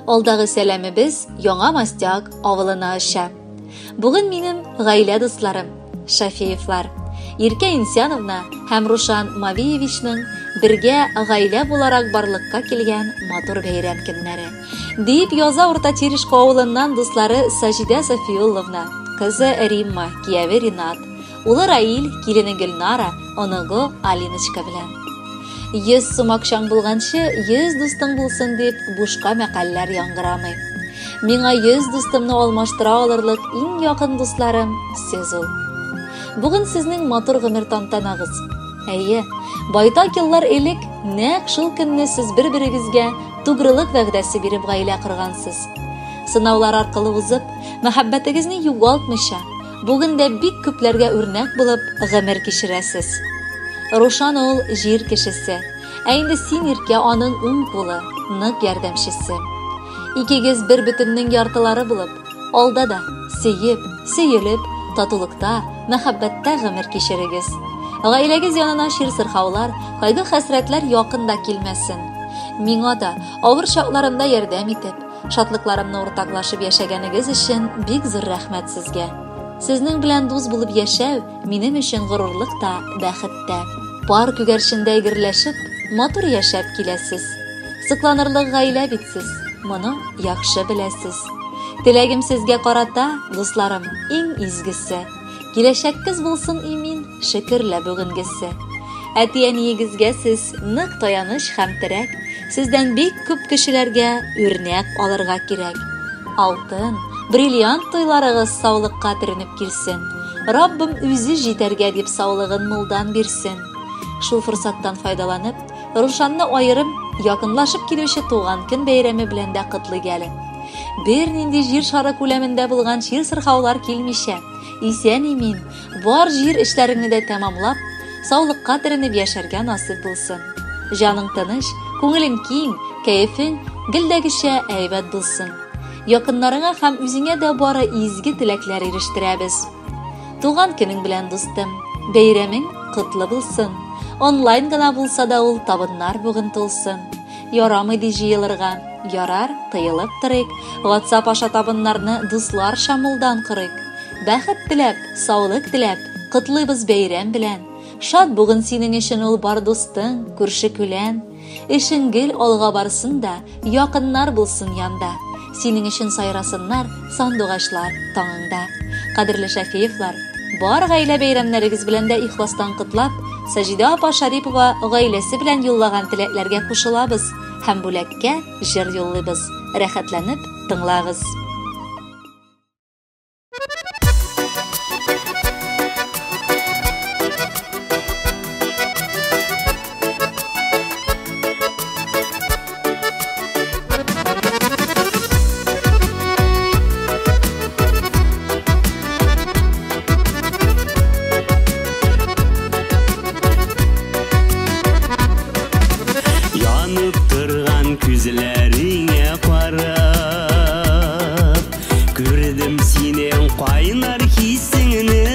Алдагы сәламебез Яңа Мостяк авылына оча. Бүген минем гаилә дусларым, Шафеевлар, Иркә Инсяновна һәм Рушан Мавиевичның бергә гаилә буларак барлыкка килгән матур бәйрәм көннәре. Диеп яза Урта Терешка авылыннан дуслары Саҗидә Сафиулловна, кызы Римма, кияве Ринат, улы Раил, килене Гөлнара, оныгы Алиночка белән. 100 сум акчаң булганчы, 100 дустың булсын дип бушка мәкальләр яңгырамый. Миңа 100 дустымны алмаштыра алырлык иң якын дусларым сез ул. Бүген сезнең матур гомер тантанагыз. Әйе, байтак еллар элек нәкъ шул көнне сез бер-берегезгә тугрылык вәгъдәсе биреп гаилә коргансыз. Сынаулар аркылы узып, мәхәббәтегезне югалтмыйча, бүген дә бик күпләргә үрнәк булып гомер кичерәсез. Рушан ул җир кешесе, ә инде син, Иркә, аның уң кулы, нык ярдәмчесе. Икегез бер бөтеннең яртылары булып, алда да сөеп, сөелеп, татулыкта, мәхәббәттә гомер кичерегез. Гаиләгез янына чир-сырхаулар, кайгы-хәсрәтләр якын да килмәсен. Миңа да, авыр чакларымда ярдәм итеп, шатлыкларымны уртаклашып яшәгәнегез өчен бик зур рәхмәт сезгә. Сезнең белән дус булып яшәү минем өчен горурлык та, бәхет тә. Пар күгәрчендәй гөрләшеп, матур яшәп киләсез. Сокланырлык гаилә бит сез, моны яхшы беләсез. Теләгем сезгә карата, дусларым, иң изгесе. Киләчәккез булсын имин, шөкер лә бүгенгесе. Әти-әниегезгә сез нык таяныч һәм терәк, сездән бик күп кешеләргә үрнәк алырга кирәк. Алтын, бриллиант туйларыгыз саулыкка төренеп килсен. Раббым үзе җитәргә дип саулыгын мулдан бирсен. Шул форсаттан файдаланып, Рушанны аерым, якынлашып килүче туган көн бәйрәме белән дә котлыйк әле. Бернинди җир шары күләмендә булган чир-сырхаулар килмичә, исән-имин, бар җир эшләреңне дә тәмамлап, саулыкка төренеп яшәргә насыйп булсын. Җаның тыныч, күңелең киң, кәефең гелдәгечә әйбәт булсын. Якыннарыңа һәм үзеңә дә бары изге теләкләр ирештерәбез. Туган көнең белән, дустым! Бәйрәмең котлы булсын! Онлайн гына булса да ул табыннар бүген тулсын. Ярамый ди җыелырга. Ярар, тыелып торыйк. WhatsApp аша табыннарны дусларча мулдан корыйк. Бәхет теләп, саулык теләп, котлыйбыз бәйрәм белән. Шат бүген синең өчен ул бар дустың, күрше-күлән. Эшең гел алга барсын да, якыннар булсын янда. Синең өчен сайрасыннар сандугачлар таңыңда. Кадерле Шәфиевлар, бар гаилә бәйрәмнәрегез белән дә ихластан котлап, Саҗидә апа Шарипова гаиләсе белән юллаган теләкләргә кушылабыз һәм бүләккә җыр юллыйбыз. Рәхәтләнеп тыңлагыз. Янып торган күзләреңә карап, күрдем синең кайнар хисеңне.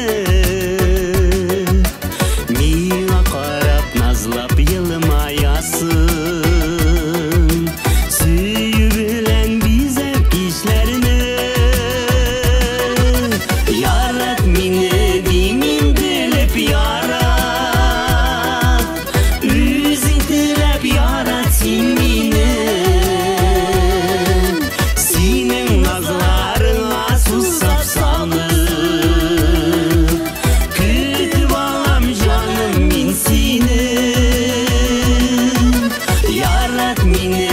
Миңа карап назлап елмаясың, сөю белән бизәп кичләрне. Ярат мине димим белеп ярат, үзең теләп ярат син мине. Синең назларыңа сусап салып, көтеп алам җаным мин сине. Ярат мине.